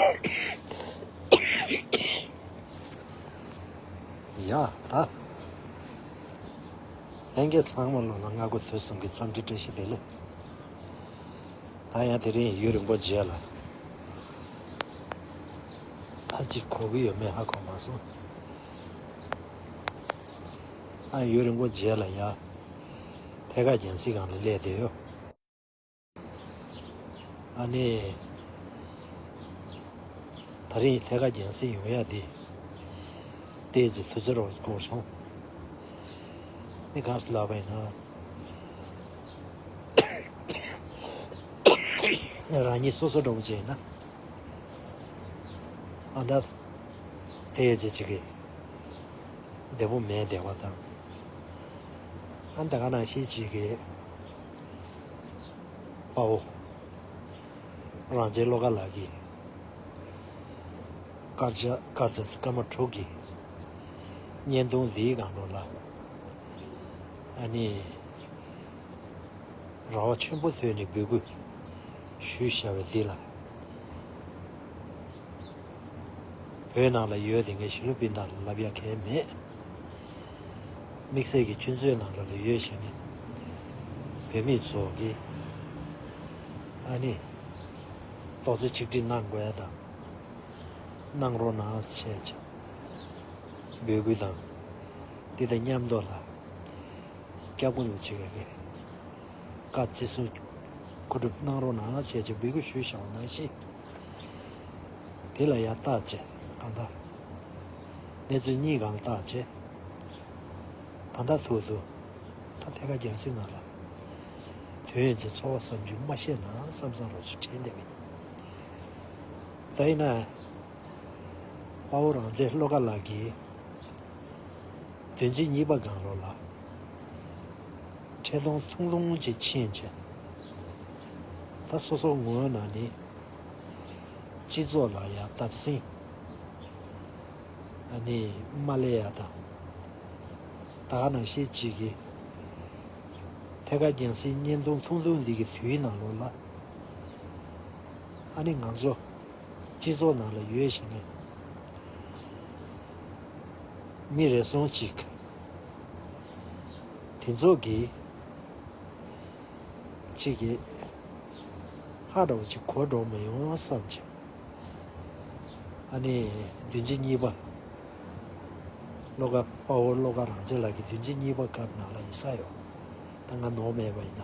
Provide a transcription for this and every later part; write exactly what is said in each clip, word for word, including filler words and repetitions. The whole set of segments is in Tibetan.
ཡ་ད། ལྷན་རྒྱས་ཚང་མ་ལོ་ལ་སྔ་དགོང་ཚོད་གསུམ་གྱི་འཚམས་འདྲི་བཀྲ་ཤིས་བདེ་ལེགས། ད་ཡང་དེ་རིང་ཡུན་རིང་པོ་རྗེས་ལ། ད་ཅིག་གོ་གི་ཡོད་མེད་ཧ་གོ་མ་སོང་། ཨ་ཡུན་རིང་པོ་རྗེས་ལ་ཡ། ཐད་ཀར་རྒྱང་སྲིང་སྒང་ལ་སླེབས་བསྡད་ཡོད། ཨ་ནི། ད་རིང་ཐད་ཀར་རྒྱང་སྲིང་ཡོང་ཡ་དེ། ཏོག་ཙམ་དུས་ཚོད་རོགས་འགོར་སོང་། ནི་ག་རེ་ལབ་པ་ཡིན་ན། རང་ཉིད་སོ་སོ་འདྲ་པོ་ཅིག་ཡིན་ན། ཨ་ད། ཏོག་ཙམ་ཅིག་གི། བདེ་པོ་མེད་བསྡད་པ་དང་། ཨ་ད་ག་ནང་བཞིན་ཅིག་གི། དཔའ་བོ། རང་བཙན་བློ་དགའ་ལགས་ཀྱིས། དཀར་ཆག་དཀར་ཆག་སྐར་མ་དྲུག་གི་བརྙན་ཐུང་འདིའི་སྒང་ལོགས་ལ། ཨ་ནི། ར་བ་ཆེན་པོ་ཐོན་ནས་འབོད་སྐུལ་ཞུས་བཞག་པའི་འདི་ལ། བོད་ནང་ལ་ཡོད་དེ་ངས་ཞི་ལུ་པིན་ཏ་ལ་ལབ་ཡ་གང་ཡང་མེད། དམིགས་བསལ་གྱི་ཆུ་མཛོད་ནང་ལོགས་ལ་ཡོད་བཞིན་ནས་བོད་མི་ཚོ་གིས་ཨ་ནི་རྡོག་རྩ་ཆིག་སྒྲིལ་གནང་དགོས་ཡ་དང་། གནང་རོགས་གནང་ཞེས་བྱས་འབོད་སྐུལ་དང་། འདི་དང་མཉམ་དུ་ལ་སྐྱབས་མགོན་རིན་པོ་ཆེ་གིས་བཀའ་བརྩི་སྲུང་མཁོ་སྒྲུབ་གནང་རོགས་གནང་ཞེས་བྱས་འབོད་སྐུལ་ཞུས་བཞག་པ་ནང་བཞིན། དེ་ལ་ཡར་བརྟག་དཔྱད་གང་ལྟར་གནས་ཚུལ་གཉིས་སྒང་ལ་བརྟག་དཔྱད། ད་ལྟ་ཐུག་ཐུག་ད་ཐད་ཀར་རྒྱང་སྲིང་ནང་ལ་དོན་ཡོད་ཅིག་ཚོར་བ་བསམ་རྒྱུ་མ་བཤད་ན་བསམ་བསམ་རོགས་ཞུ་དྲན་བསྡད་པ་ཡིན། ད་ཡིན་ན། དཔའ་བོ་རང་བཙན་བློ་དགའ་ལགས་ཀྱིས་བདུན་ཚིགས་གཉིས་པ་སྒང་ལོགས་ལ་འཕྲལ་གཏོང་ཐུང་ཐུང་ཅིག་ཕྱིན་བྱས། ད་སོ་སོ་ངོས་ནས་ནི་སྤྱི་ཚོགས་ལ་ཡ་བརྡབ་གསིག་ཨ་ནི་མ་སླེབས་ཡ་དང་། ད་ག་ནང་བཞིན་ཅིག་གིས་ཐད་ཀར་རྒྱང་སྲིང་བརྙན་ཐུང་ཐུང་ཐུང་འདི་གི་དུས་ནང་ལོགས་ལ་ཨ་ནི་ང་ཚོ་སྤྱི་ཚོགས་ནང་ལ་ཡོད་བཞིན་ནས་མི་རེ་ཟུང་ཅིག་དེ་ཚོ་གིས་ཅིག་གིས་ཧ་འདྲ་བོ་ཅིག་གོ་འགྲོ་མི་ཡོང་བསམ་བྱས། ཨ་ནི་བདུན་ཚིགས་གཉིས་པ། བློ་དགའ་དཔའ་བོ་བློ་དགའ་རང་བཙན་ལགས་ཀྱི་བདུན་ཚིགས་གཉིས་པ་སྐབས་ནང་ལ་ཡིན་ས་ཡོད། ད་ང་ནོར་མེད་པ་ཡིན་ན།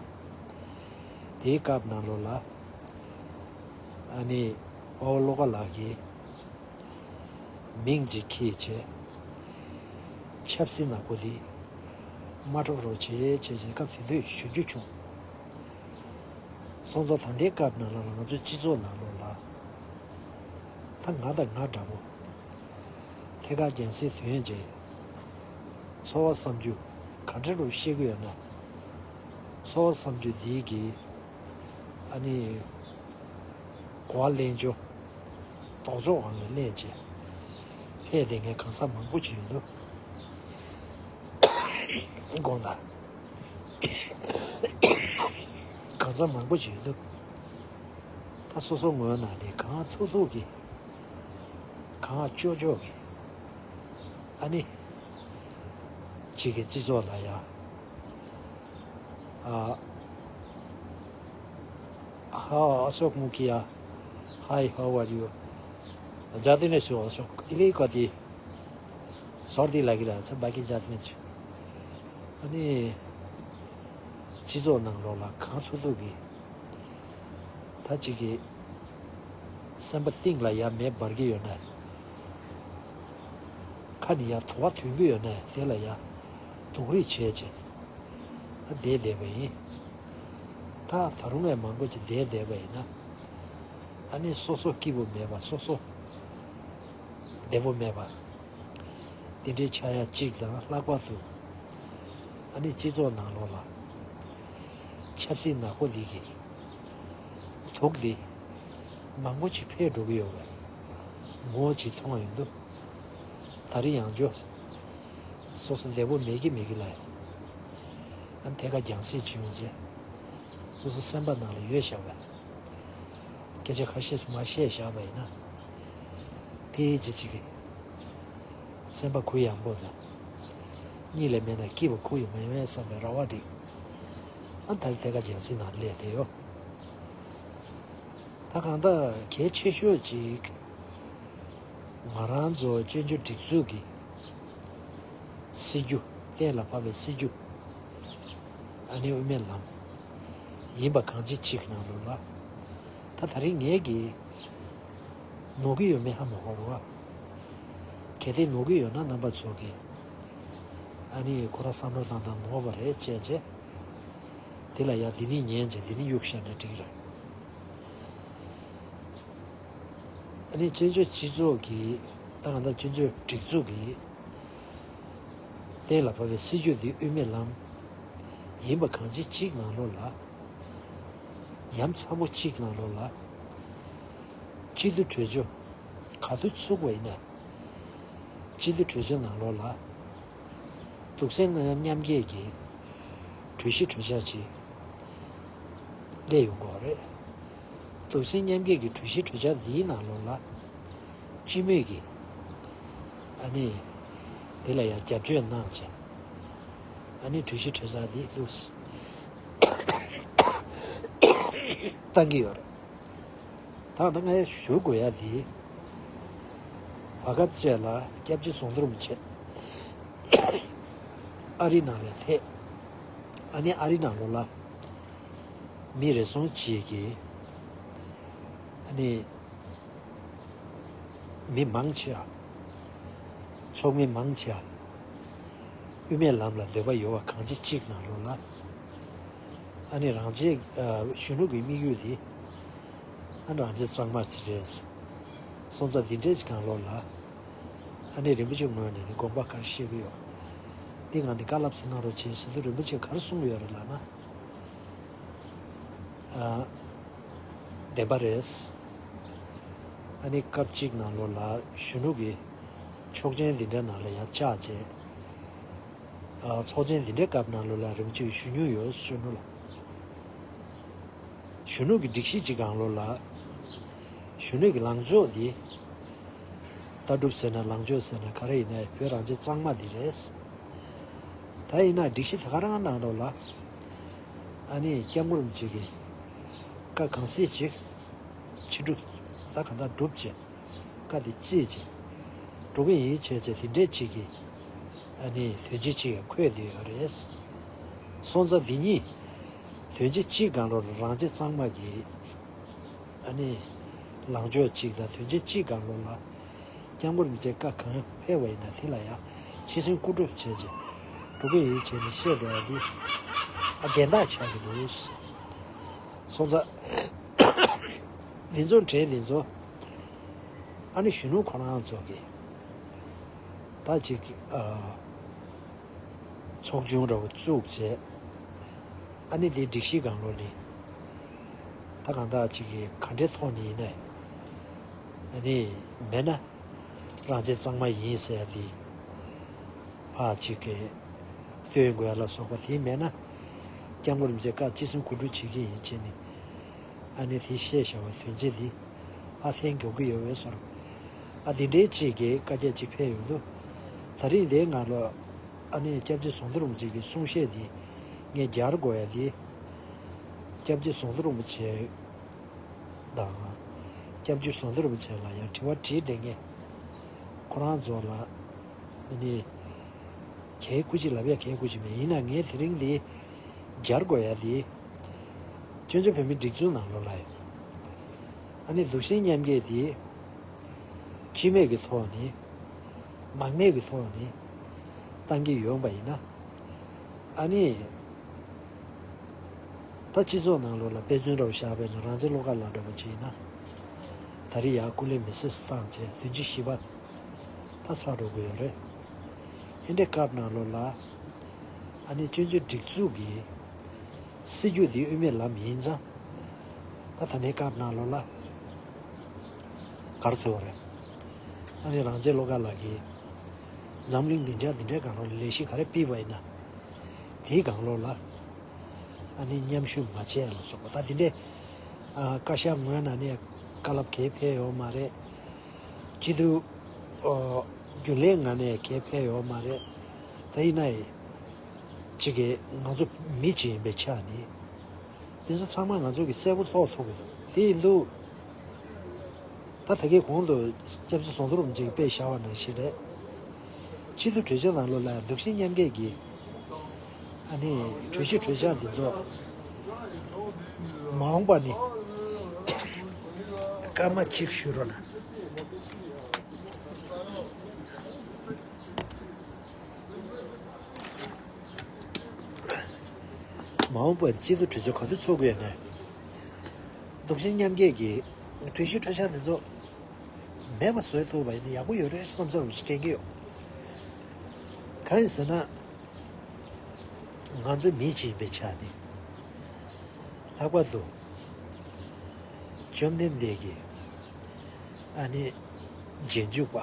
དེའི་སྐབས་ནང་ལོགས་ལ། ཨ་ནི་དཔའ་བོ་བློ་དགའ་ལགས་ཀྱིས་མིང་ཅིག་འཁྱེར་བྱས། ཆབ་སྲིད་ནག་པོ་འདི་མ་འགྲོ་རོགས་བྱེད་བྱས་བྱས་སྐབས་དེ་དུས་ཞུ་རྒྱུ་བྱུང་། སོང་ཙང་ད་ལྟའི་སྐབས་ནང་ལ་ང་ཚོའི་སྤྱི་ཚོགས་ནང་ལོགས་ལ། ད་ང་དང་ང་འདྲ་པོ། ཐད་ཀར་རྒྱང་སྲིང་དོན་ཡོད་ཅིག་ཚོར་བ་བསམ་རྒྱུ་ག་འདྲ་རུ་བཤད་ཀྱི་ཡོད་ན། ཚོར་བ་བསམ་རྒྱུ་འདི་གིས་ཨ་ནི་གོ་བ་ལེན་རྒྱུ་ལྡོག་ཕྱོགས་སྒང་ལ་སླེབས་བྱས་ཕེབས་བསྡད་མཁན་གང་ཟག་མང་པོ་ཅིག་ཡོད་འདུག་དགོངས་དག་གང་ཟག་མང་པོ་ཅིག་ཡོད་འདུག་ད་སོ་སོ་ངོས་ནས་ནི་གང་ཐུབ་ཐུབ་ཀྱིས། གང་ལྕོགས་ལྕོགས་ཀྱིས། ཨ་ནི། གཅིག་གི་སྤྱི་ཚོགས་ལ་ཡ། ཨ། हाँ अशोक मुखिया। हाय, how are you? जाति नै छु अशोक, इले कति सर्दी लागिरहेछ, बाँकी जाति नै छु। अनि चिजो नङलो ला खाँ थुतु कि ད་ཅིག་གི་སེམས་པ་གཏིང་ལ་ཡ་མེ་འབར་གྱི་ཡོད་ན། ཁ་ནས་ཡ་དོ་བ་ཐོན་གྱི་ཡོད་ན་དེ་ལ་ཡ་སྡུག་རུས་བྱས་བྱས་ད་བསྡད་བསྡད་པ་ཡིན། ད་ད་རུང་ཡང་མང་པོ་ཅིག་བསྡད་བསྡད་པ་ཡིན་ན། ཨ་ནི་སོ་སོ་སྐྱིད་པོ་མེད་པ་སོ་སོ་བདེ་པོ་མེད་པ། དེ་འདྲའི་ཆགས་ཡ་གཅིག་དང་ལྷག་པར་དུ་ཨ་ནི་སྤྱི་ཚོགས་ནང་ལོགས་ལ་ཆབ་སྲིད་ནག་པོ་འདི་གི་དུག་འདི་མང་པོ་ཅིག་འཕེལ་འགྲོ་གི་ཡོད་པའི་ངོ་བོ་ཅིག་མཐོང་བ་ཡོང་དུས། ད་རེས་ཡང་བསྐྱར་སོ་སོ་བདེ་པོ་མེད་ཀི་མེད་ཀི་ལ་ཨ་ནི་ཐད་ཀར་རྒྱང་སྲིང་བྱུང་རྗེས་སོ་སོ་སེམས་པ་ནང་ལ་ཡོད་བཞག་པའི་སྐད་ཆ་ཁ་ཤས་མར་བཤད་བཞག་པ་ཡིན་ན། ཨེ་ཅི་ཅི་གི། སེམས་པ་གུ་ཡངས་པོ་དང་། གཉིད་ལས་མེད་ན་སྐྱིད་པ་ཁུག་ཡོད་མ་ཡོང་ཡ་བསམ་པའི་རེ་བ་འདི། ཨ་ད་ཐད་ཀར་རྒྱལ་སྲིད་ནང་སླེབས་བསྡད་ཡོད། ད་གང་ལྟར་གལ་ཆེ་ཤོས་ཅིག་ང་རང་ཚོ་སྤྱོད་འཇུག་སྒྲིག་འཛུགས་ཀྱི་སྲིད་ཇུས། གཏན་ལ་ཕབ་པའི་སྲིད་ཇུས། ཨ་ནི་དབུ་མའི་ལམ་ཡིན་པ་གང་ཅི་ཅིག་ནང་ལོགས་ལ། ད་ད་རིང་ངས་ཀྱི་ནོར་གྱི་ཡོད་མེད་ཧ་མ་གོ་རུ་བ། གལ་ཏེ་ནོར་གྱི་ཡོད་ན་རྣམ་པ་ཚོ་གིས་ཨ་ནི་ཁོ་རང་བསམ་བློ་བཏང་སྟངས་ནོར་བ་རེད་བྱས་བྱས། དེ་ལ་ཡ་འདི་ནི་ཉན་བྱས་འདི་ནི་གཡུག་བཞག་ན་འགྲིག་རེད། ཨ་ནི་སྤྱི་ཚོགས་སྤྱི་ཚོགས་ཀྱི་ད་གང་ལྟར་སྤྱི་ཚོགས་སྒྲིག་འཛུགས་ཀྱི་གཏན་ལ་ཕབ་པའི་སྲིད་ཇུས་འདི་དབུ་མའི་ལམ་ཡིན་པ་གང་ཅི་གཅིག་ནང་ལོགས་ལ། ཡ་མཚན་པོ་གཅིག་ནང་ལོགས་ལ། སྤྱི་འཐུས་གྲོས་ཆོད་ག་དུས་ཚུགས་པ་ཡིན་ན། སྤྱི་འཐུས་གྲོས་ཆོད་ནང་ལོགས་ལ། གདུང་སེམས་མཉམ་སྐྱེད་ཀྱི་གྲོས་གཞི་གྲོས་འཆར་ཅིག་སླེབས་ཡོང་གི་རེད། གདུང་སེམས་མཉམ་སྐྱེད་ཀྱི་གྲོས་གཞི་གྲོས་འཆར་འདིའི་ནང་ལོགས་ལ། སྤྱི་མོས་ཀྱིས་ཨ་ནི་དེ་ལ་ཡང་རྒྱབ་སྐྱོར་གནང་བྱས། ཨ་ནི་གྲོས་གཞི་གྲོས་འཆར་འདི་བླུགས་བཏང་གི་ཡོད་རེད། ད་ལྟ་ངས་ཞུ་དགོས་ཡ་དེ། བར་སྐབས་བཅས་ལ་སྐྱབས་རྗེ་ཟུང་དུ་རིན་པོ་ཆེ་ཨ་རི་ནང་ལ་ཐད། ཨ་ནི་ཨ་རི་ནང་ལོགས་ལ་མི་རེ་ཟུང་ཅིག་གིས་ཨ་ནི་མི་མང་ཆེ་བ། ཚོགས་མི་མང་ཆེ་བ། དབུ་མའི་ལམ་ལ་འདོད་པ་ཡོད་པ་གང་ཅི་གཅིག་ནང་ལོགས་ལ། ཨ་ནི་རང་རྒྱལ་གཞོན་ནུ་གི་དམིགས་ཡུལ་དེ། ཨ་ནི་རང་རྒྱལ་གཙང་མ་ཅིག་རེད། སོང་ཙང་འདི་འདྲའི་ཅིག་གང་ལོགས་ལ། ཨ་ནི་རིན་པོ་ཆེ་ངོས་ནས་ནི་དགོངས་པ་ག་རེ་བཞེས་ཀྱི་ཡོད། འདི་ང་ནི་བཀའ་སློབ་ཟེར་གནང་རོགས་བྱེད་ཟེར་དུས་རིན་པོ་ཆེ་ག་རེ་གསུངས་ཡོད་རེད་ལབ་ན། ཨ། བདེན་པ་རེད། ཨ་ནི་སྐབས་གཅིག་ནང་ལོགས་ལ་གཞོན་ནུ་གི་ཆོག་མཆན་འདི་འདྲ་ནང་ལ་ཡར་བཅར་བྱས། ཨ། ཚོགས་ཆེན་འདི་འདྲའི་སྐབས་ནང་ལོགས་ལ་རིན་པོ་ཆེ་གིས་ཞུ་མྱོང་ཡོད། གཞོན་ནུ་ལ། གཞོན་ནུ་གི་སྒྲིག་གཞི་གཅིག་སྒང་ལོགས་ལ། གཞོན་ནུ་གི་ལངས་ཕྱོགས་འདི། ལྟ་གྲུབ་ཟེར་ན་ལངས་ཕྱོགས་ཟེར་ན་ག་རེ་ཡིན་ན་བོད་རང་བཙན་གཙང་མ་འདི་རེད། ད་ཡིན་ན་སྒྲིག་གཞི་དེ་ག་རང་ནང་ལོགས་ལ། ཨ་ནི་སྐྱབས་མགོན་རིན་པོ་ཆེ་གིས་བཀའ་གང་ཟེར་ཅིག་ཕྱིན་དྲུག་ད་གང་ལྟར་སྒྲུབ་བྱས། བཀའ་དེ་བརྩིས་བྱས། འགྲོ་གི་ཡིན་བྱས་བྱས་དེ་འདྲས་ཅིག་གིས། ཨ་ནི་དོན་ཆེན་ཅིག་ཡང་འཁོད་བསྡད་ཡོད་རེད། སོང་ཙང་འདི་གཉིས། དོན་ཆེན་གཅིག་སྒང་ལོགས་ལ་རང་བཙན་གཙང་མ་གི། ཨ་ནི། ལངས་ཕྱོགས་གཅིག་དང་དོན་ཆེན་གཅིག་སྒང་ལོགས་ལ། སྐྱབས་མགོན་རིན་པོ་ཆེ་བཀའ་གང་ཕེབས་པ་ཡིན་ན་དེ་ལ་ཡང་ཕྱི་སེམས་ཀུ་འགྲོ་བྱས་བྱས། འགྲོ་གི་ཡིན་བྱས་ནས་བཤད་བསྡད་པ་འདི། ཨ་བདེན་དག་ཆགས་ཀྱི་འདུག་སོང་ཙང་། འདི་ཚོ་གྲས་འདི་ཚོ། ཨ་ནི་གཞོན་ནུ་ཁོ་རང་ཚོ་གིས་ད་ཅིག་ཨ། ཚོགས་ཆུང་འདྲ་བོ་བཙུགས་བྱས། ཨ་ནི་དེ་སྒྲིག་གཞི་སྒང་ལོགས་ནས་ད་གང་ལྟར་ཅིག་གི་ག་འདྲའི་ཐོག་ནས་ཡིན་ནའི། ཨ་ནི་མེད་ན་རང་བཙན་གཙང་མ་ཡིན་ཟེར་ཡ་དེ་ཕར་ཅིག་གི་སྟོན་དགོས་ཡ་ལ་སོགས་པ་དེ་མེད་ན། སྐྱབས་མགོན་རིན་པོ་ཆེ་བཀའ་ཅི་གསུང་གོ་སྒྲུབ་བྱེད་ཀྱི་ཡིན་བྱས་ནས། ཨ་ནི་དེ་བཤད་བཞག་པ་དོན་ཚན་འདི་ཨ་ཐེན་མགྱོགས་ཀྱི་ཡོད་པའི་བཟོ་འདྲ། ཨ་དེ་འདྲའི་ཅིག་གི་བཀའ་རྒྱ་ཅིག་ཕེབས་ཡོང་དུས། ད་རིང་འདིའི་ནང་ལོགས་ཨ་ནི་སྐྱབས་རྗེ་ཟུང་དུ་རིན་པོ་ཆེ་གི་གསུང་བཤད་འདི་ངས་སྦྱར་དགོས་ཡ་འདི། སྐྱབས་རྗེ་ཟུང་དུ་རིན་པོ་ཆེ་དང་། སྐྱབས་རྗེ་ཟུང་དུ་རིན་པོ་ཆེ་ལ་ཡང་དྲི་བ་དྲིས་བསྡད་མཁན་ཁོ་རང་ཚོ་ལ་ཨ་ནི། གལ་ཁུ་ཅིག་ལབ་ཡ་གལ་ཁུ་ཅིག་མེད། ཡིན་ན་ངས་དེ་རིང་འདི་སྦྱར་དགོས་ཡ་འདི། སྤྱི་ཚོགས་བོད་མིའི་སྒྲིག་འཛུགས་ནང་ལོགས་ལ་ཡོད། ཨ་ནི་གདུང་སེམས་མཉམ་སྐྱེད་འདི། སྤྱི་མོས་ཀྱི་ཐོག་ནས། མང་མོས་ཀྱི་ཐོག་ནས། བཏང་གི་ཡོང་པ་ཡིན་ན། ཨ་ནི། ད་སྤྱི་ཚོགས་ནང་ལོགས་ལ་དཔེ་མཚོན་འདྲ་བོ་བཞག་པ་ཡིན་ན་རང་བཙན་བློ་དགའ་ལགས་འདྲ་བོ་ཅིག་ཡིན་ན། ད་རེས་ཡར་སྐུ་ལས་མི་སེར་བཏང་བྱས་བདུན་ཅུ་བཞི་པ། ད་ཚར་འགྲོ་གི་ཡོད་རེད། ཨེ་འདྲའི་སྐབས་ནང་ལོགས་ལ། ཨ་ནི་སྤྱི་ཚོགས་སྒྲིག་འཛུགས་ཀྱི་སྲིད་ཇུས་འདི་དབུ་མའི་ལམ་ཡིན་ཙང་། ད་ད་ལྟའི་སྐབས་ནང་ལོགས་ལ་ག་རེ་ཟེར་བ་རེད། ཨ་ནི་རང་བཙན་བློ་དགའ་ལགས་ཀྱིས་འཛམ་གླིང་བདེ་འཇགས་འདི་འདྲའི་སྒང་ལོགས་ལ་ལས་གཞི་ག་རེ་སྤེལ་བ་ཡིན་ན། དེའི་སྒང་ལོགས་ལ་ཨ་ནི་མཉམ་ཞུགས་མ་བྱས་ལ་སོགས་པ་ད་འདི་འདྲའི་ཨ་བཀའ་ཤག་ངོས་ནས་ནི་བཀའ་སློབ་གང་ཕེབས་ཡོད་མ་རེད། སྤྱི་འཐུས་ཨོ་རྒྱུན་ལས་ངང་ནས་གས་ཕེབས་ཡོད་མ་རེད། ད་ཡིན་ན་ཡི་གཅིག་གིས་ང་ཚོ་མི་གཅིག་ཡིན་པའི་ཆ་ནས་དེ་ཚོ་ཚང་མ་ང་ཚོ་གི་གསལ་པོ་རྟོགས་ཐུབ་ཀྱི་འདུག་དེ་ཡིན་དུས། ད་ད་གའི་གོང་དུ་སྐྱབས་རྗེ་ཟམ་གདོང་རིན་པོ་ཆེས་དཔེ་བཞག་པ་ནང་བཞིན་རེད། སྤྱི་འཐུས་གྲོས་ཆོད་ནང་ལོགས་ལ་འདུ་ཤེས་མཉམ་སྐྱེད་ཀྱི་ཨ་ནི་གྲོས་གཞི་གྲོས་འཆར་འདི་ཚོ་མ་འོངས་པ་ནི་སྐར་མ་གཅིག་ཞུ་རོགས་གནང་། མ་འོངས་པར་སྤྱི་འཐུས་གྲོས་ཆོད་ག་དུས་ཚོགས་དགོས་ཡོད་ནའི། འདུ་ཤེས་མཉམ་སྐྱེད་ཀྱི་གྲོས་གཞི་གྲོས་འཆར་དེ་ཚོ་མེད་པ་བཟོས་ཐུབ་པ་ཡིན་ན་ཡག་པོ་ཡོད་རེད་བསམ་བསམ་ཞིག་དྲན་གྱི་ཡོད། གང་ཡིན་ཟེར་ན། ང་ཚོ་མི་གཅིག་ཡིན་པའི་ཆ་ནས། ལྷག་པར་དུ། བཅོམ་ལྡན་འདས་ཀྱི་ཨ་ནི་རྗེས་འཇུག་པ།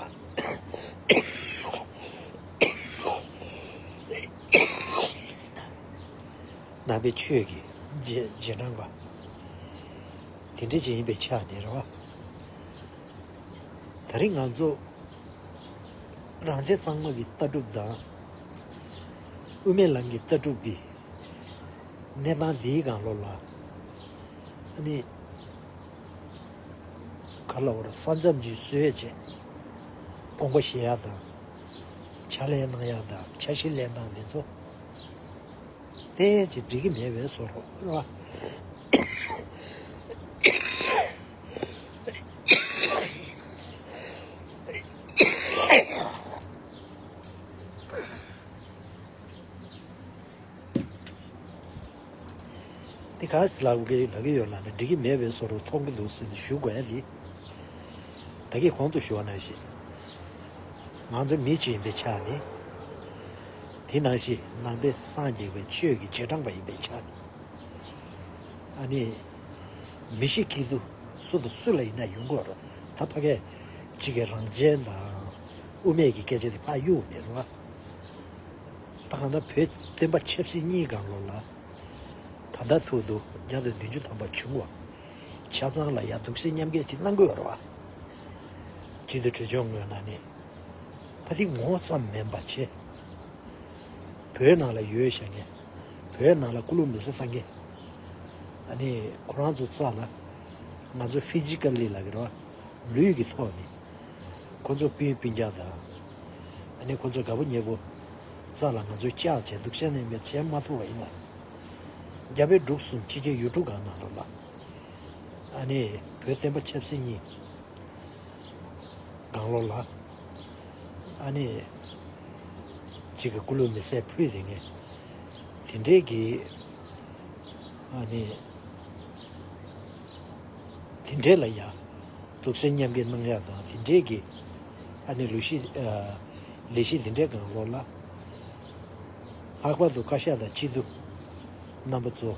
ནང་པའི་ཆོས་ཀྱི་རྗེས་རྗེས་འབྲང་པ། དེ་འདྲ་ཅིག་ཡིན་པའི་ཆ་ནས་རེད་བ། ད་རིང་ང་ཚོ་རང་ཆས་གཙང་མ་གི་ལྟ་གྲུབ་དང་། དབུ་མའི་ལམ་གྱི་ལྟ་གྲུབ་ཀྱི་གནས་སྟངས་འདིའི་སྒང་ལོགས་ལ། ཨ་ནི། ག་ལ་བར་ས་མཚམས་ཀྱི་བཟོས་བྱས། དགོངས་པ་བཞེས་ཡག་དང་། ཕྱག་ལས་གནང་ཡག་དང་ཕྱག་བཞེས་ལེན་སྟངས་འདི་ཚོ། ཏོག་ཙམ་འགྲིག་གི་མེད་པའི་བཟོ་འདྲ་རེད་བ། དེ་ག་རེ་ལབ་གི་ལབ་གི་ཡོད་ལབ་ན་འགྲིག་གི་མེད་པའི་བཟོ་འདྲ་མཐོང་གི་འདུག་ཟེར་ནས་ཞུ་དགོས་ཡ་དེ། ད་གིན་གོང་དུ་ཞུ་བ་ནང་བཞིན། ང་ཚོ་མི་གཅིག་ཡིན་པའི་ཆ་ནས། དེ་ནང་བཞིན་ནང་པའི་སངས་རྒྱས་པའི་ཆོས་ཀྱི་རྗེས་འབྲང་པ་ཡིན་པའི་ཆ་ནས། ཨ་ནི། མི་ཤི་སྐྱིད་སྡུག་སུ་དང་སུ་ལ་ཡིན་ན་ཡོང་གི་རེད། ད་ཕ་གིར་གཅིག་གི་རང་བཙན་དང་དབུ་མེད་ཀྱི་སྐད་ཆ་དེ་ཕར་གཡུག་མེད་རེད་བ། ད་གང་ལྟར་བོད་བསྟན་པ་ཆབ་སྲིད་གཉིས་སྒང་ལོགས་ལ། ད་ལྟ་ཐུག་ཏུ་བརྒྱ་དང་བདུན་ཅུ་ཐམ་པ་བྱུང་བ། ཆ་ཚང་ལ་ཡ་འདུ་ཤེས་མཉམ་སྐྱེད་ཅིག་གནང་དགོས་རེད་བ། སྤྱི་འཐུས་གྲོས་ཆོད་ངོས་ནས་ནི། ད་དེ་ངོ་ཙམ་མིན་པ་བྱས། བོད་ནང་ལ་ཡོད་བཞག་མཁན། བོད་ནང་ལ་སྐུ་ལུས་མེ་སྲེག་བཏང་མཁན། ཨ་ནི་ཁོ་རང་ཚོ་རྩ་ལ། ང་ཚོ་ཕི་ཇི་ཀ་ལི་ལབ་ཀྱི་རེད་བ། ལུས་ཀྱི་ཐོག་ནས། ཁོ་ཚོ་སྤུན་སྤུན་ཀྱག་དང་། ཨ་ནི་ཁོ་ཚོ་དགའ་པོ་ཉེ་པོ། རྩ་ལ་ང་ཚོས་བཅག་བྱས་འདུ་ཤེས་མཉམ་སྐྱེད་བྱས་མ་ཐུབ་པ་ཡིན་ན། རྒྱ་བལ་འབྲུག་གསུམ་ཕྱི་རྒྱལ་ཡུལ་གྲུ་སྒང་ནང་ལོགས་ལ། ཨ་ནི་བོད་བསྟན་པ་ཆབ་སྲིད་གཉིས། སྒང་ལོགས་ལ། ཨ་ནི། གཅིག་གི་སྐུ་ལུས་མེ་སྲེག་ཕུལ་དེ་ངས། དེ་འདྲས་ཀྱི། ཨ་ནི། དེ་འདྲས་ལ་ཡ། འདུ་ཤེས་མཉམ་སྐྱེད་གནང་ཡག་དང་དེ་འདྲས་ཀྱི། ཨ་ནི་ལུས་ཤི། ཨ། ལས་གཞི་དེ་འདྲས་སྒང་ལོགས་ལ། ལྷག་པར་དུ་བཀའ་ཤག་དང་སྤྱི་འཐུས། རྣམ་པ་ཚོ།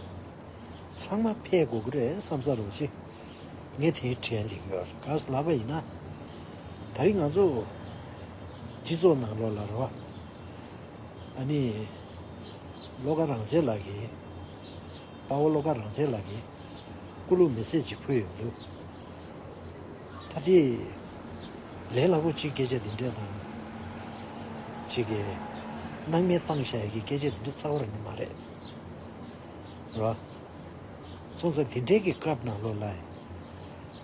ཚང་མ་ཕེབས་དགོས་ཀྱི་རེད་བསམ་ས་རོགས་ཆེ། ངས་དེའི་དྲན་བསྡད་ཀྱི་ཡོད། ག་རེ་ལབ་པ་ཡིན་ན། ད་རིང་ང་ཚོ་སྤྱི་ཚོགས་ནང་ལོགས་ལ་རེད་བ། ཨ་ནི། བློ་དགའ་རང་བཙན་ལགས་ཀྱིས། དཔའ་བོ་བློ་དགའ་རང་བཙན་ལགས་ཀྱིས་སྐུ་ལུས་མེ་སྲེག་ཅིག་ཕུལ་ཡོང་འདུག་ད་དེ་ལས་སླ་པོ་ཅིག་སྐད་ཆ་འདི་འདྲས་དང་། ཅིག་གིས་སྣང་མེད་བཏང་བཞག་ཡ་གི་སྐད་ཆ་འདི་འདྲས་རྩ་བ་རང་ནས་མ་རེད། རེད་བ། སོང་ཙང་དེ་འདྲའི་གི་སྐབས་ནང་ལོགས་ལ།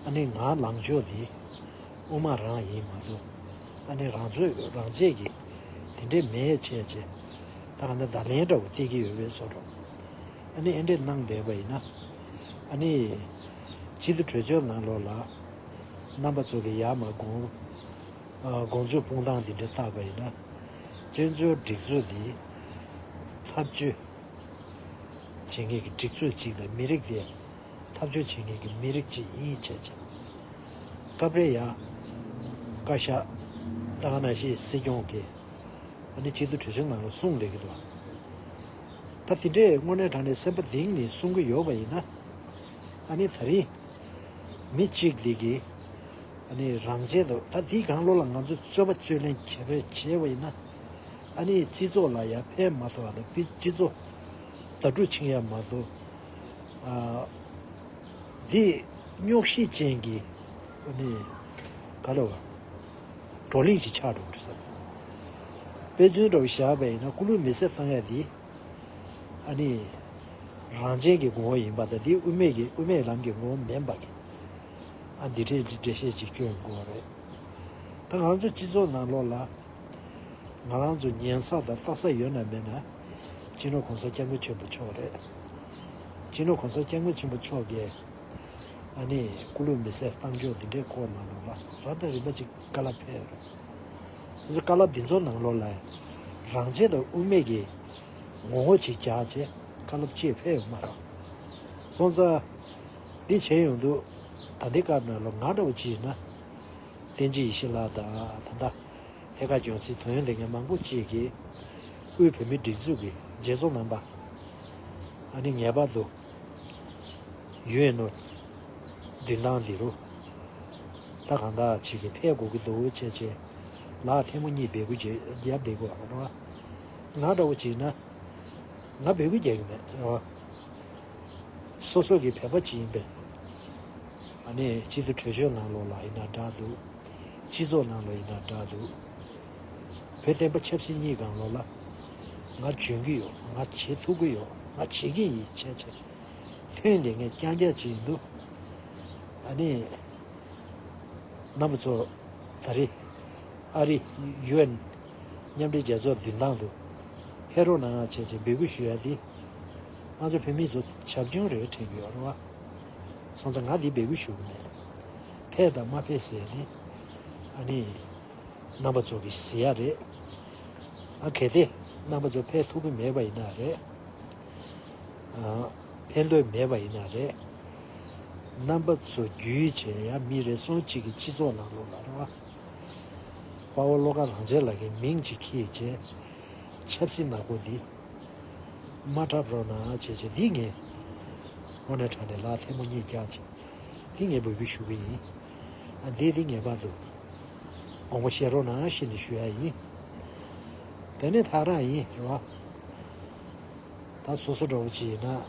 ཨ་ནི་ང་ལངས་ཕྱོགས་དེ་དབུ་མ་རང་ཡིན་མ་གཏོགས། ཨ་ནི་རང་ཚོད་རང་བཅས་ཀྱི་དེ་འདྲའི་མེད་བྱས་བྱས། ད་ག་ནས་བརྡ་ལན་འདྲ་བོ་སྟེར་གྱི་ཡོད་པའི་བཟོ་འདྲ། ཨ་ནི་ཨེ་འདྲས་གནང་བསྡད་པ་ཡིན་ན། ཨ་ནི། སྤྱི་འཐུས་གྲོས་ཆོད་ནང་ལོགས་ལ། རྣམ་པ་ཚོ་གི་ཡར་མར་དགོངས། ཨ། དགོངས་ཚུལ་སྤུངས་སྟངས་དེ་འདྲ་བལྟས་པ་ཡིན་ན། བཙན་བྱོལ་སྒྲིག་འཛུགས་འདི་འཐབ་རྩོད་བྱེད་མཁན་གྱི་སྒྲིག་འཛུགས་གཅིག་དང་མི་རིགས་དེ་འཐབ་རྩོད་བྱེད་མཁན་གྱི་མི་རིགས་གཅིག་ཡིན་བྱས་བྱས། སྐབས་རེ་ཡང་བཀའ་ཤག་ད་ག་ནང་བཞིན་སྲིད་སྐྱོང་གིས་ཨ་ནི་སྤྱི་འཐུས་གྲོས་ཆོད་ནང་ལ་གསུངས་བསྡད་ཀྱི་འདུག་ད་དེ་འདྲས་དངོས་གནས་དྲང་གནས་སེམས་པ་གཏིང་ནས་གསུང་གི་ཡོད་པ་ཡིན་ན། ཨ་ནི་ད་རིང་མི་གཅིག་འདི་གིས་ཨ་ནི་རང་བཙན་དུ་ད་འདིའི་སྒང་ལོགས་ལ་ང་ཚོ་རྩོད་པ་རྩོད་ལེན་ག་རེ་བྱས་པ་ཡིན་ན། ཨ་ནི་སྤྱི་ཚོགས་ལ་ཡང་ཕན་མ་ཐོགས་པ་དང་སྤྱི་ཚོགས་བརྡ་སྤྲོད་ཕྱིན་ཡ་མ་གཏོགས། ཨ། འདི་རྙོག་གཞི་ཅན་གྱི་ཨ་ནི་ག་རེ་བ། བགྲོ་གླེང་ཞིག་ཆགས་འགྲོ་གི་རེད་བསམ། དཔེ་མཚོན་འདྲ་བོ་བཞག་པ་ཡིན་ན་སྐུ་ལུས་མེ་སྲེག་བཏང་ཡ་དེ། ཨ་ནི། རང་ཆེན་གྱི་ངོ་བོ་ཡིན་པ་དང་དེ་དབུ་མེད་ཀྱི་དབུ་མེད་ལམ་གྱི་ངོ་བོ་མིན་པ་གི། ཨ་འདི་འདྲའི་འགྲེལ་བཤད་ཅིག་སྐྱོན་དགོས་པ་རེད། ད་ང་རང་ཚོ་སྤྱི་ཚོགས་ནང་ལོགས་ལ། ང་རང་ཚོ་ཉན་ས་དང་ལྟ་ས་ཡོད་ན་མེད་ན། སྤྱི་ནོར་༸གོང་ས་༸སྐྱབས་མགོན་ཆེན་པོ་མཆོག་རེད། སྤྱི་ནོར་༸གོང་ས་༸སྐྱབས་མགོན་ཆེན་པོ་མཆོག་གིས། ཨ་ནི་སྐུ་ལུས་མེ་སྲེག་བཏང་ཕྱོགས་འདི་འདྲའི་སྐོར་ནང་ལོགས་ལ་རབ་དང་རིམ་པ་ཅིག་བཀའ་སློབ་ཕེབས་ཡོད་རེད། སོ་སོ་བཀའ་སློབ་འདི་ཚོ་ནང་ལོགས་ལ་རང་ཆས་དང་དབུ་མེད་ཀྱི་ངོ་བོ་ཅིག་སྦྱར་བྱས་བཀའ་སློབ་ཅིག་ཕེབས་ཡོད་མ་རེད། སོང་ཙང་འདི་བྱས་ཡོང་དུས་ད་ལྟའི་སྐབས་ནང་ལོགས་ང་འདྲ་བོ་ཅིག་ཡིན་ན་བསྟན་འཛིན་ཡེ་ཤེས་ལགས་དང་ད་ལྟ་ཐད་ཀར་སྦྱོང་སའི་དོན་ཡོད་མཁན་མང་པོ་ཅིག་གིས་དབུས་བོད་མིའི་སྒྲིག་འཛུགས་ཀྱི་རྗེ་ཙོང་རྣམ་པ་ཨ་ནི་ངེས་པར་དུ་ཡུ་ཨེན་ཨོ་མདུན་ཐང་འདི་རུ་ད་གང་ལྟར་ཅིག་གིས་ཕེབས་དགོས་ཀྱི་འདུག་བྱས་བྱས་ལག་ཐལ་མོ་གཉིས་འབོད་སྐུལ་བྱས་བརྒྱབ་བསྡད་དགོས་རེད་བ། ང་འདྲ་བོ་ཅིག་ཡིན་ན་ང་འབོད་སྐུལ་རྒྱག་གི་མེད་རེད་བ། སོ་སོ་གི་བོད་པ་ཅིག་ཡིན་པས། ཨ་ནི་སྤྱི་འཐུས་གྲོས་ཆོད་ནང་ལོགས་ལ་ཡིན་ན་འདྲ་འདུག་སྤྱི་ཚོགས་ནང་ལོགས་ཡིན་ན་འདྲ་འདུག་བོད་བསྟན་པ་ཆབ་སྲིད་གཉིས་སྒང་ལོགས་ལ་ང་འཇོན་གྱི་ཡོད། ང་བྱེད་ཐུབ་ཀྱི་ཡོད། ང་བྱེད་ཀྱི་ཡིན་བྱས་བྱས་ཐོན་བསྡད་མཁན་རྐྱང་རྐྱང་ཅིག་ཡིན་དུས། ཨ་ནི་རྣམ་པ་ཚོ་ད་རེས་ཨ་རི་ཡུ་ཨེན་མཉམ་འབྲེལ་རྒྱལ་ཚོགས་མདུན་ཐང་དུ་ཕེབས་རོགས་གནང་བྱས་བྱས་འབོད་སྐུལ་ཞུ་ཡ་དེ་ང་ཚོ་བོད་མི་ཚོ་བྱབ་ཆུང་རེད་དྲན་གྱི་ཡོད་རེད་བ། སོང་ཙང་ང་འདི་འབོད་སྐུལ་ཞུ་གི་མེད། ཕེབས་དང་མ་ཕེབས་ཟེར་ནི་ཨ་ནི་རྣམ་པ་ཚོ་གི་ཟེར་ཡ་རེད། ཨ་གལ་ཏེ་རྣམ་པ་ཚོ་ཕེབས་ཐུབ་ཀྱི་མེད་པ་ཡིན་ན་རེད། ཨ་ཕན་འདོད་མེད་པ་ཡིན་ན་རེད། རྣམ་པ་ཚོ་བརྒྱུད་བྱས་ཡ་མི་རེ་ཟུང་གཅིག་གི་སྤྱི་ཚོགས་ནང་ལོགས་ལ་རེད་བ། དཔའ་བོ་བློ་དགའ་རང་བཙན་ལགས་ཀྱི་མིང་ཅིག་ཁྱེར་བྱས་ཆབ་སྲིད་ནག་པོ་འདི། མ་འཁྲབ་རོགས་གནང་བྱས་བྱས་འདི་ངས་དངོས་གནས་དྲང་གནས་ལག་ཐལ་མོ་གཉིས་བརྒྱབ་བྱས་འདི་ངས་འབོད་སྐུལ་ཞུ་གི་ཡིན། ཨ་འདི་འདི་ངེས་པར་དུ་དགོངས་པ་བཞེས་རོགས་གནང་ཞེས་ནས་ཞུ་ཡ་ཡིན། དེ་ནས་ཐག་རང་ཡིན་རེད་བ། ད་སོ་སོ་འདྲ་བོ་ཅིག་ཡིན་ན་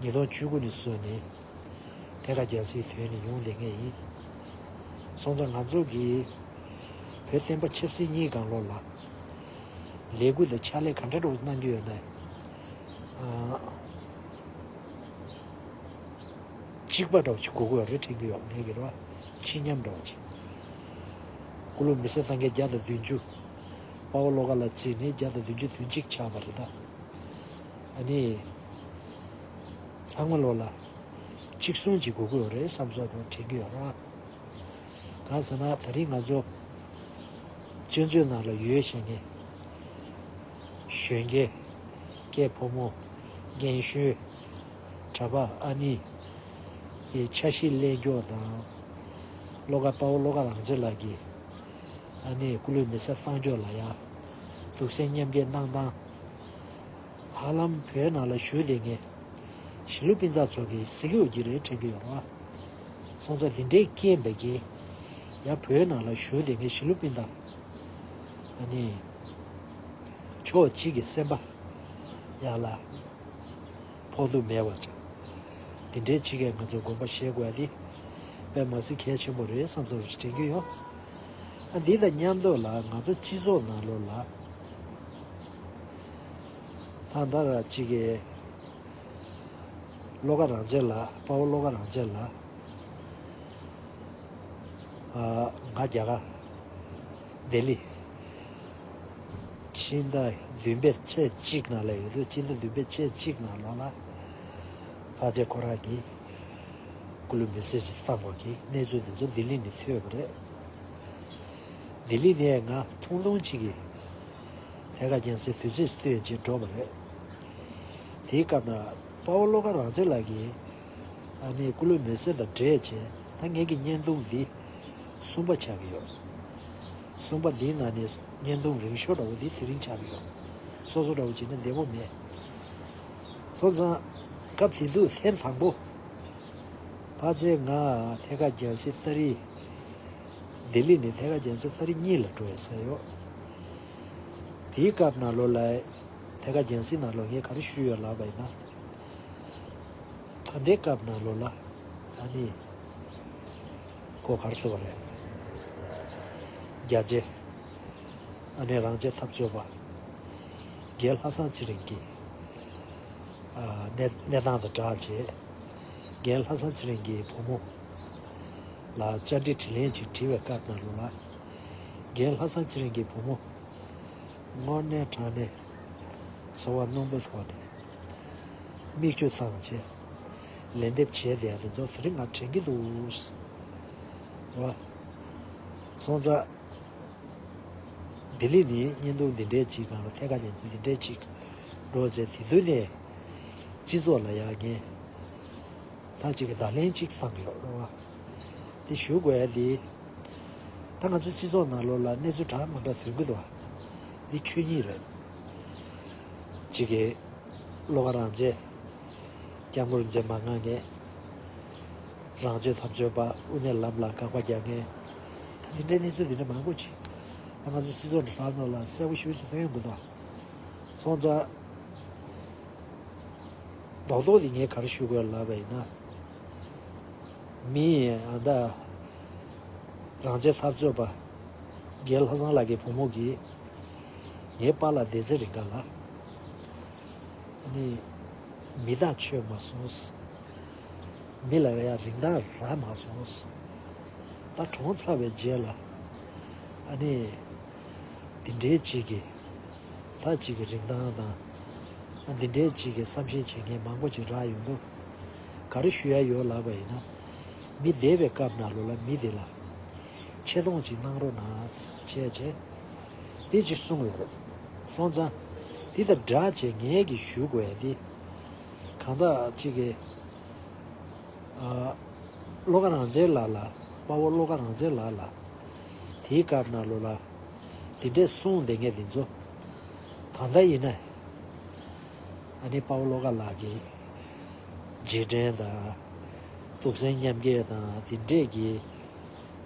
ཉིས་སྟོང་བཅུ་དགུ་ནས་བཟུང་ནས་ཐད་ཀར་རྒྱལ་སྲིད་དོན་ནས་ཡོང་བསྡད་མཁན་ཡིན། སོང་ཙང་ང་ཚོ་གིས་བོད་བསྟན་པ་ཆབ་སྲིད་གཉིས་སྒང་ལོགས་ལ་ལས་འགུལ་དང་ཕྱག་ལས་ག་འདྲ་འདྲ་བོ་གནང་གི་ཡོད་ན། ཨ་གཅིག་པ་འདྲ་བོ་ཅིག་དགོས་ཀྱི་ཡོད་རེད་དྲན་གྱི་ཡོད། ངས་ཀྱི་རེད་བ། ཆེད་མཉམ་འདྲ་བོ་ཅིག་སྐུ་ལུས་མེ་སྲེག་བཏང་མཁན་བརྒྱ་དང་བདུན་ཅུ། དཔའ་བོ་བློ་དགའ་ལགས་བརྩིས་ནས་བརྒྱ་དང་བདུན་ཅུ་དོན་གཅིག་ཆགས་པ་རེད་ད། ཨ་ནི། ཚང་མ་ལོག་ལ། གཅིག་མཚུངས་ཅིག་དགོས་ཀྱི་ཡོད་རེད་བསམ་བསམ་དྲན་གྱི་ཡོད་རེད་བ། གང་ཟེར་ན་ད་རིང་ང་ཚོ་སྤྱི་ཚོགས་ནང་ལ་ཡོད་བཞིན་གྱི་གཞོན་སྐྱེས་སྐྱེས་ཕོ་མོ་རྒན་གཞོན་གྲྭ་པ་ཨ་ནི་ཡི་འཆར་གཞི་གླེང་ཕྱོགས་དང་བློ་དགའ་དཔའ་བོ་བློ་དགའ་རང་བཙན་ལགས་ཀྱིས་ཨ་ནི་སྐུ་ལུས་མེ་སྲེག་བཏང་ཕྱོགས་ལ་ཡ་གདུང་སེམས་མཉམ་སྐྱེད་གནང་སྟངས། ཧ་ལམ་བོད་ནང་ལ་བཞུགས་བསྡད་མཁན་ཞི་ལུ་སྤུན་ཟླ་ཚོ་གིས་གཟིགས་ཡོད་ཀྱི་རེད་དྲན་གྱི་ཡོད་རེད་བ། སོང་ཙང་འདི་འདྲའི་རྐྱེན་པས་ཀྱིས་ཡང་བོད་ནང་ལ་བཞུགས་བསྡད་མཁན་ཞི་ལུ་སྤུན་ཟླ་ཨ་ནི་ཕྱོགས་གཅིག་གི་སེམས་པ་ཡར་ལ་ཕོག་ཐུབ་མེད་པ་འདྲ། འདི་འདྲའི་ཅིག་གིས་ང་ཚོ་དགོངས་པ་བཞེས་དགོས་ཡ་དེ་དཔེ་མ་སྲིད་གལ་ཆེན་པོ་རེད་བསམ་བསམ་ཞིག་དྲན་གྱི་ཡོད། ཨ་འདི་དང་མཉམ་དུ་ལ་ང་ཚོ་སྤྱི་ཚོགས་ནང་ལོགས་ལ་ད་ལྟ་ར་གཅིག་གི་བློ་དགའ་རང་བཙན་ལགས་དཔའ་བོ་བློ་དགའ་རང་བཙན་ལགས་ཨ་ང་རྒྱ་གར་ལྡི་ལི་ཕྱི་ཟླ་བདུན་པའི་ཚེས་གཅིག་ནང་ལ་ཡོད་དུས་ཕྱི་ཟླ་བདུན་པའི་ཚེས་གཅིག་ནང་ལོགས་ལ་ཕལ་ཆེར་ཁོ་རང་གིས་སྐུ་ལུས་མེ་སྲེག་ཅིག་བཏང་བ་གི་གནས་ཚུལ་འདི་ཚོ་ལྡི་ལི་ནས་ཐོས་པ་རེད། ལྡི་ལི་ནས་ང་ཐུང་ཐུང་ཅིག་གི་ཐད་ཀར་རྒྱལ་སྲིད་དུས་ཚོད་སྟོན་བྱས་འགྲོ་བ་རེད། དེའི་སྐབས་ན་དཔའ་བོ་བློ་དགའ་རང་བཙན་ལགས་ཀྱིས་ཨ་ནི་སྐུ་ལུས་མེ་སྲེག་དང་འབྲེལ་བྱས་ད་ངེད་ཀྱི་བརྙན་ཐུང་འདི་གསུམ་པ་ཆགས་ཀྱི་ཡོད། གསུམ་པ་འདིའི་ནང་ནས་བརྙན་ཐུང་རིང་ཤོས་འདྲ་བོ་འདི་དེ་རིང་ཆགས་ཀྱི་ཡོད། སོ་སོ་འདྲ་བོ་བྱས་ན་བདེ་པོ་མེད། སོང་ཙང་སྐབས་དེ་དུས་ཐེངས་དང་པོ་ཕལ་ཆེར་ང་ཐད་ཀར་རྒྱལ་སྲིད་ཏ་རིག་ལྡི་ལི་ནས་ཐད་ཀར་རྒྱལ་སྲིད་ཏ་རིག་གཉིས་ལ་འགྲོ་ཡ་ས་ཡོད། དེའི་སྐབས་ནང་ལོགས་ལ་ཐད་ཀར་རྒྱལ་སྲིད་ནང་ལོགས་ངས་ག་རེ་ཞུས་ཡོད་ལབ་པ་ཡིན་ན། ད་ལྟའི་སྐབས་ནང་ལོགས་ལ་ཨ་ནི་ཁོ་ག་རེ་ཟེར་བ་རེད། རྒྱ་ཆེ། ཨ་ནེ་རང་བཅས་འཐབ་རྩོད་པ། རྒན་ལྷ་བཟང་ཚེ་རིང་གི་ཨ་གནས་གནས་སྟངས་དང་སྦྲགས་བྱས། རྒན་ལྷ་བཟང་ཚེ་རིང་གི་བུ་མོ་ལ་བཅར་འདྲི་དྲིས་ལན་ཅིག་དྲིས་པའི་སྐབས་ནང་ལོགས་ལ། རྒན་ལྷ་བཟང་ཚེ་རིང་གི་བུ་མོ་དངོས་གནས་དྲང་གནས་འཚོ་བ་རྣོན་པོ་ཐོག་ནས་མིག་ཆུ་བཏང་བྱས་ལན་འདེབས་བྱས་བསྡད་ཡ་དེ་ཚོ་དེ་རིང་ང་དྲན་གྱི་འདུག་རེད་བ། སོང་ཙང་། ལྡི་ལི་ནས་བརྙན་ཐུང་འདི་འདྲའི་ཅིག་སྒང་ལ་ཐད་ཀར་ཡིན་ཚུལ་འདི་འདྲའི་ཅིག་འགྲོ་བྱས་དེ་དུས་ནས་སྤྱི་ཚོགས་ལ་ཡང་ངས་ད་ཅིག་གི་བརྡ་ལན་ཅིག་བཏང་གི་ཡོད་རེད་བ། དེ་ཞུ་དགོས་ཡ་དེ། ད་ང་ཚོའི་སྤྱི་ཚོགས་ནང་ལོགས་ལ་གནས་ཚུལ་འདྲ་མི་འདྲ་ཐོན་གི་འདུག་བ། འདི་ཆོས་ཉིད་རེད། ཅིག་གི་བློ་དགའ་རང་བཙན། སྐྱབས་མགོན་རིན་པོ་ཆེ་མ་མངའ་མཁན། རང་གཅོད་འཐབ་རྩོད་པ་དབུ་མའི་ལམ་ལ་དགག་པ་རྒྱག་མཁན། ད་དེ་འདྲའི་གནས་ཚུལ་དེ་འདྲ་མང་པོ་ཅིག་ད་ང་ཚོ་སྤྱི་ཚོགས་འདྲ་ལ་གསལ་པོ་ཞེ་པོ་ཅིག་ཐོན་ཡོང་གི་འདུག་སོང་ཙང་། རྡོག་རྡོག་དེ་ངས་ག་རེ་ཞུ་དགོས་ལབ་པ་ཡིན་ན། མི་ཨ་ད་རང་གཅོད་འཐབ་རྩོད་པ་རྒན་ལྷ་བཟང་ལགས་ཀྱི་བུ་མོ་གིས་ངའི་པཱ་ལགས་བསྡད་ཚེ་རིང་ག་ལ་ཨ་ནི་མི་དང་ཆོས་མ་སོང་། མི་ལ་ཡང་རིན་ཐང་རག་མ་སོང་། ད་གྲོངས་ཚར་བའི་རྗེས་ལ་ཨ་ནི་འདི་འདྲའི་ཅིག་གི་ད་ཅིག་གི་རིན་ཐང་དང་ཨ་འདི་འདྲའི་ཅིག་གི་བསམ་ཤེས་བྱེད་མཁན་མང་པོ་ཅིག་རག་ཡོང་དུས་ག་རེ་ཞུ་ཡ་ཡོད་ལབ་པ་ཡིན་ན། མི་བསྡད་པའི་སྐབས་ནང་ལོགས་ལ་མི་དེ་ལ་ཆེ་མཐོང་ཅིག་གནང་རོགས་གནང་བྱས་བྱས་དེ་ཅིག་གསུངས་ཡོད་རེད། སོང་ཙང་དེ་དང་སྦྲགས་བྱས་ངས་ཀྱིས་ཞུ་དགོས་ཡ་དེ་གང་ལྟར་ཅིག་གི་ཨ་བློ་དགའ་རང་བཙན་ལགས་ལ་དཔའ་བོ་བློ་དགའ་རང་བཙན་ལགས་ལ་དེའི་སྐབས་ནང་ལོགས་ལ་དེ་འདྲས་གསུངས་བསྡད་མཁན་དེ་ཚོ་ད་ལྟ་ཡིན་ན། ཨ་ནི་དཔའ་བོ་བློ་དགའ་ལགས་ཀྱི་རྗེས་དྲན་དང་གཏུག་སེམས་མཉམ་སྐྱེད་དང་དེ་འདྲས་ཀྱི་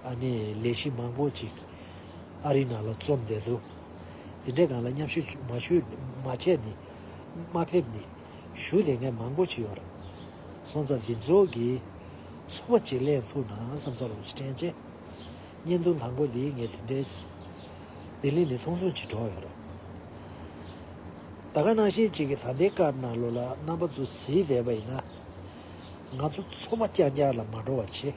ཨ་ནི་ལས་གཞི་མང་པོ་ཅིག་ཨ་རི་ནང་ལ་རྩོམ་བསྡད་འདུག་དེ་འདྲས་སྒང་ལ་མཉམ་ཞུགས་མ་ཞུས་མ་བྱས་ནི་མ་ཕེབས་ནི་ཞུ་བསྡད་མཁན་མང་པོ་ཅིག་ཡོད་རེད། སོང་ཙང་འདི་ཚོ་གི་ཚོགས་པ་ཅིག་ལེན་ཐུབ་ན་བསམ་ཚར་བ་ཅིག་དྲན་ཅེས། བརྙན་ཐུང་དང་པོ་འདི་ངས་དེ་འདྲའི་ལྡི་ལི་ནས་ཐུང་ཐུང་ཅིག་འགྲོ་ཡོད་རེད། ད་ག་ནང་བཞིན་ཅིག་གི་ད་ལྟའི་སྐབས་ནང་ལོགས་ལ་རྣམ་པ་ཚོ་གཟིགས་བསྡད་པ་ཡིན་ན། ང་ཚོ་ཚོགས་པ་རྐྱང་རྐྱང་ལ་མ་འགྲོ་བ་བྱེད།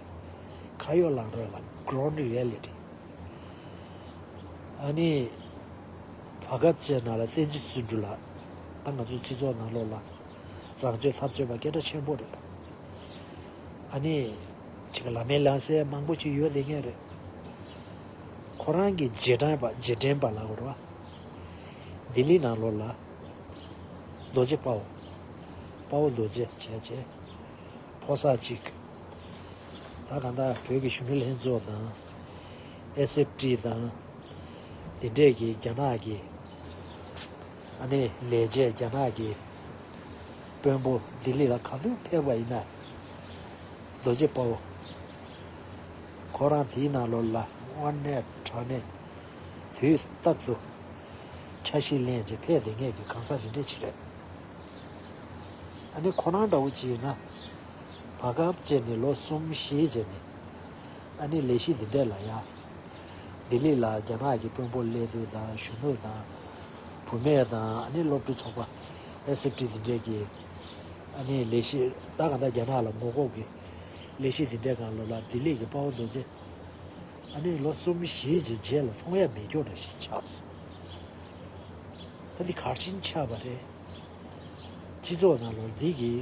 ཁ་ཡོད་ལག་འགྲོ་ལ་ground reality། ཨ་ནི། བར་སྐབས་ཅིག་ནང་ལ་བསྟན་འཛིན་བརྩོན་འགྲུས་ལགས། ད་ང་ཚོའི་སྤྱི་ཚོགས་ནང་ལོགས་ལ། རང་གཅོད་འཐབ་རྩོད་པ་སྐད་གྲགས་ཆེན་པོ་རེད། ཨ་ནི། ཅིག་ལམ་ཡན་ལམ་སེ་མང་པོ་ཅིག་ཡོད་དེ་ངེས་རེད། ཁོ་རང་གི་རྗེས་དྲན་པ་རྗེས་དྲན་པ་ལ་འོར་བ། ལྡི་ལི་ནང་ལོགས་ལ། རྡོ་རྗེ་དཔའ་བོ། དཔའ་བོ་རྡོ་རྗེ་བྱས་བྱས། ཕོ་གསར་ཅིག་ད་གང་ལྟར་བོད་ཀྱི་གཞོན་ནུ་ལྷན་ཚོགས་དང་། ཨེ་སི་ཨེཕ་ཊི་དང་། དེ་འདྲས་ཀྱི་རྒྱ་ནག་གི་ཨ་ནི་ལས་བྱེད་རྒྱ་ནག་གི་དཔོན་པོ་ལྡི་ལི་ལ་ག་དུས་ཕེབས་པ་ཡིན་ན། རྡོ་རྗེ་དཔའ་བོ། ཁོ་རང་དེའི་ནང་ལོགས་ལ་དངོས་གནས་དྲང་གནས་དུས་རྟག་ཏུ་འཆར་གཞི་ལེན་བྱས་ཕེབས་བསྡད་མཁན་གྱི་གང་ཟག་དེ་འདྲས་ཅིག་རེད། ཨ་ནི་ཁོ་རང་འདྲ་བོ་ཅིག་ཡིན་ན། བར་སྐབས་བྱས་ནས་ལོ་གསུམ་བཞི་བྱས་ནས་ཨ་ནི་ལས་གཞི་འདི་འདྲས་ལ་ཡ། ལྡི་ལི་ལ་རྒྱ་ནག་གི་དཔོན་པོ་སླེབས་དུས་དང་གཞོན་ནུ་དང་བུད་མེད་དང་ཨ་ནི་སློབ་ཕྲུག་ཚོགས་པ་ཨེ་སི་ཨེཕ་ཊི་འདི་འདྲས་ཀྱི་ཨ་ནི་ལས་གཞི་ད་ག་ད་རྒྱ་ནག་ལ་ངོ་ལྐོག་གི་ལས་གཞི་འདི་འདྲས་སྒང་ལོགས་ལ་ལྡི་ལི་གི་དཔའ་བོ་རྡོ་རྗེ་ཨ་ནི་ལོ་གསུམ་བཞི་གི་རྗེས་ལ་མཐོང་ཡ་མེད་སྐྱོ་འདྲ་ཞིག་ཆགས་སོང་། ད་འདི་གར་ཕྱིན་ཆགས་པ་རེད། སྤྱི་ཚོགས་ནང་ལོགས་འདི་གི་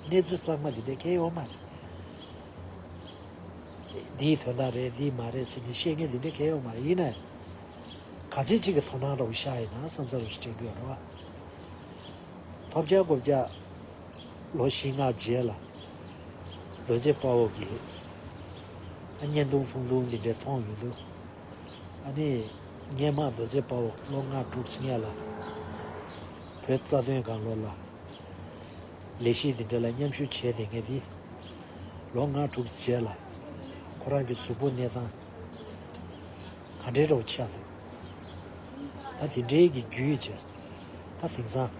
གནས་ཚུལ་གཙང་མ་འདི་འདྲ་གང་ཡང་ཡོད་མ་རེད། འདིའི་དོན་དག་རེད་འདིའི་མ་རེད་ཟེར་ནས་བཤད་མཁན་འདི་འདྲ་གང་ཡང་ཡོད་མ་རེད། ཡིན་ནའི་ག་ཚོད་ཅིག་གི་དོ་སྣང་རོགས་ཤ་ཡིན་ན་བསམ་ཚུལ་རོགས་ཤིག་དྲན་གྱི་ཡོད་རེད་བ། ཐོབ་རྒྱག་གོ་རྒྱག་ལོ་བཞི་ལྔ་རྗེས་ལ་རྡོ་རྗེ་དཔའ་བོ་གི་བརྙན་ཐུང་ཐུང་ཐུང་འདི་འདྲ་མཐོང་ཡོང་དུས། ཨ་ནི་སྔས་མ་རྡོ་རྗེ་དཔའ་བོ་ལོ་ལྔ་དྲུག་སྔས་ལ་བོད་རྩ་དོན་སྒང་ལོགས་ལ་ལས་གཞི་འདི་འདྲ་ལ་མཉམ་ཞུགས་བྱས་བསྡད་མཁན་འདི་ལོ་ལྔ་དྲུག་རྗེས་ལ་ཁོ་རང་གི་གཟུགས་པོ་གནས་སྟངས་ག་འདྲའི་འདྲ་བོ་ཆགས་འདུག་ད་དེ་འདྲའི་གི་རྒྱུས་བྱས་ད་དེང་སང་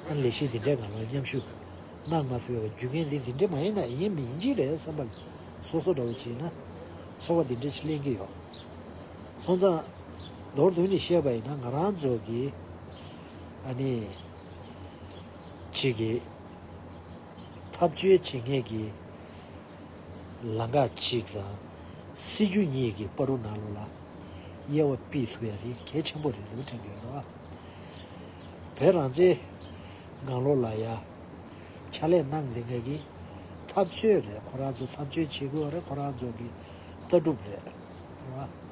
ཨ་ནི་ལས་གཞི་འདི་འདྲའི་སྒང་ལ་མཉམ་ཞུགས་གནང་མ་ཐུབ་པའི་རྒྱུ་རྐྱེན་འདི་འདི་འདྲ་མ་ཡིན་ན་ཡིན་མིན་ཡིན་གཅིག་རེད་བསམ་པ་སོ་སོ་འདྲ་བོ་བྱས་ན་ཚོར་བ་འདི་འདྲ་ཞིག་ལེན་གྱི་ཡོད། སོང་ཙང་མདོར་བསྡུས་ནས་བཤད་པ་ཡིན་ན། ང་རང་ཚོ་གི་ཨ་ནི་གཅིག་གི་འཐབ་རྩོད་བྱེད་མཁན་གྱི་ལམ་ཁ་གཅིག་དང་སྲིད་ཇུས་གཉིས་ཀྱི་བར་དུ་ནང་ལོགས་ལ་དབྱེ་བ་ཕྱེ་ཐུབ་ཡ་དེ་གལ་ཆེན་པོ་རེད་འདུག་དྲན་གྱི་ཡོད་རེད་བ། བོད་རང་བཙན་སྒང་ལོགས་ལ་ཡ་ཕྱག་ལས་གནང་བསྡད་མཁན་གྱི་འཐབ་རྩོད་རེད། ཁོ་རང་ཚོ་འཐབ་རྩོད་བྱེད་དགོས་རེད། ཁོ་རང་ཚོ་གི་ལྟ་གྲུབ་རེད། རེད་བ།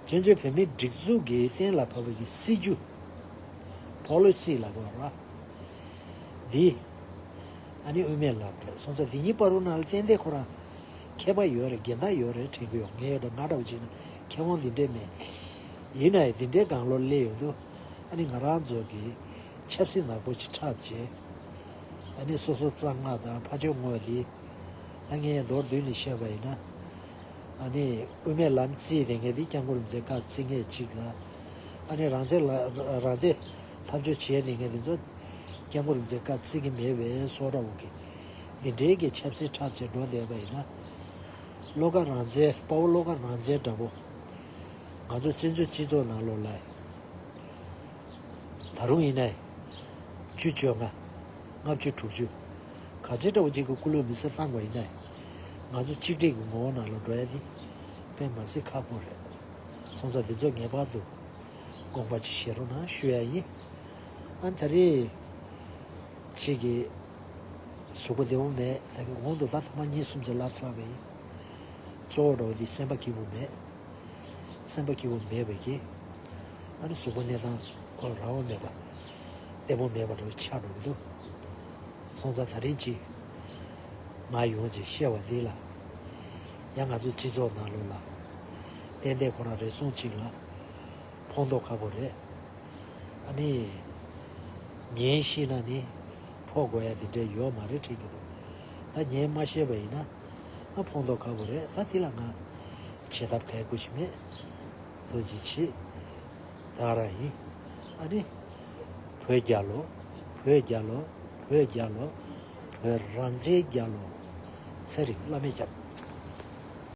བཙན་བྱོལ་བོད་མིའི་སྒྲིག་འཛུགས་ཀྱི་གཏན་ལ་ཕབ་པའི་སྲིད་ཇུས། པོ་ལི་སི་ལབ་དགོས་རེད་བ། འདི་ཨ་ནི་དབུ་མའི་ལམ་རེད། སོང་ཙང་འདི་གཉིས་བར་དུ་ནང་ལ་ཏན་ཏན་ཁོ་རང་ཁྱད་པར་ཡོད་རེད། འགལ་ཟླ་ཡོད་རེད་དྲན་གྱི་ཡོད། ངས་ཡོད་འདྲ་ང་འདྲ་བོ་བྱས་ན་མཁས་དབང་འདི་འདྲས་མེད། ཡིན་ན་ཡང་འདི་འདྲའི་སྒང་ལོགས་སླེབས་ཡོང་དུས་ཨ་ནི་ང་རང་ཚོ་གི་ཆབ་སྲིད་ནག་པོ་ཅིག་འཁྲབ་བྱས། ཨ་ནི་སོ་སོ་གཙང་མ་དང་ཕ་ཆོས་ངོ་འདི། ད་ངས་མདོར་བསྡུས་ནས་བཤད་པ་ཡིན་ན། ཨ་ནི་དབུ་མའི་ལམ་རྩིས་དེ་ངས་འདི་སྐྱབས་མགོན་རིན་པོ་ཆེ་བཀའ་བརྩི་མཁན་ཅིག་ལ། ཨ་ནི་རང་བཙན་ལ་རང་བཙན་འཐབ་རྩོད་བྱས་དེ་ངས་འདི་ཚོ་སྐྱབས་མགོན་རིན་པོ་ཆེ་བཀའ་བརྩི་གི་མེད་པའི་བཟོ་འདྲ་བོ་གི་འདི་འདྲའི་གི་ཆབ་སྲིད་འཁྲབ་བྱས་འགྲོ་བསྡད་པ་ཡིན་ན། བློ་དགའ་རང་བཙན། དཔའ་བོ་བློ་དགའ་རང་བཙན་འདྲ་བོ། ང་ཚོ་བཙན་བྱོལ་སྤྱི་ཚོགས་ནང་ལོགས་ལ་ད་རུང་ཡིན་ནའི་བཅུ་བཅོ་ལྔ། ལྔ་བཅུ་དྲུག་ཅུ། ག་ཚོད་འདྲ་བོ་ཅིག་གི་སྐུ་ལུས་མེ་སྲེག་བཏང་བ་ཡིན་ནའི་ང་ཚོ་གཅིག་སྒྲིལ་གྱི་ངོ་བོ་ནང་ལ་འགྲོ་ཡ་དེ་དཔེ་མ་སྲིད་ཁག་པོ་རེད། སོང་ཙང་འདི་ཚོ་ངེས་པར་དུ་དགོངས་པ་ཅིག་བཞེས་རོགས་གནང་ཞུ་ཡ་ཡིན། ཨ་ད་རེས་ཅིག་གི་གཟུགས་པོ་བདེ་པོ་མེད། ད་གི་འོང་དུ་ད་ཐོག་མ་གཉིས་གསུམ་ཙམ་ལབ་ཚར་བ་ཡིན། གཙོ་བོ་འདྲ་བོ་དེ་སེམས་པ་སྐྱིད་པོ་མེད། སེམས་པ་སྐྱིད་པོ་མེད་པའི་གི། ཨ་ནི་གཟུགས་པོ་གནས་སྟངས་ཁོ་རང་དབང་མེད་པ། བདེ་པོ་མེད་པ་འདྲ་བོ་ཆགས་འགྲོ་གི་འདུག་སོང་ཙང་ད་རིང་ཅིག་ང་ཡོང་ཅིག་བཤད་པ་འདི་ལ། ཡང་ང་ཚོའི་སྤྱི་ཚོགས་ནང་ལོགས་ལ་ཏན་ཏན་ཁོ་རང་རེ་ཟུང་ཅིག་ལ་ཕོག་མདོག་ཁ་པོ་རེད། ཨ་ནི། ཉན་ཤེས་ན་ནི་ཕོག་དགོས་ཡ་དེ་འདྲ་ཡོད་མ་རེད་དྲན་གྱི་འདུག་ད་ཉན་མ་ཤེས་པ་ཡིན་ན་ཨ་ཕོག་མདོག་ཁ་པོ་རེད། ད་དེ་ལ་ང་བྱེད་ཐབས་ག་ཡེ་ཅིག་མེད། ཐུགས་རྗེ་ཆེ། ད་ག་རང་ཡིན། ཨ་ནི། བོད་རྒྱལ་ལོ། བོད་རྒྱལ་ལོ། བོད་རྒྱལ་ལོ། བོད་རང་བཙན་རྒྱལ་ལོ། ཚེ་རིང་བླ་མའི་སྐྱབས།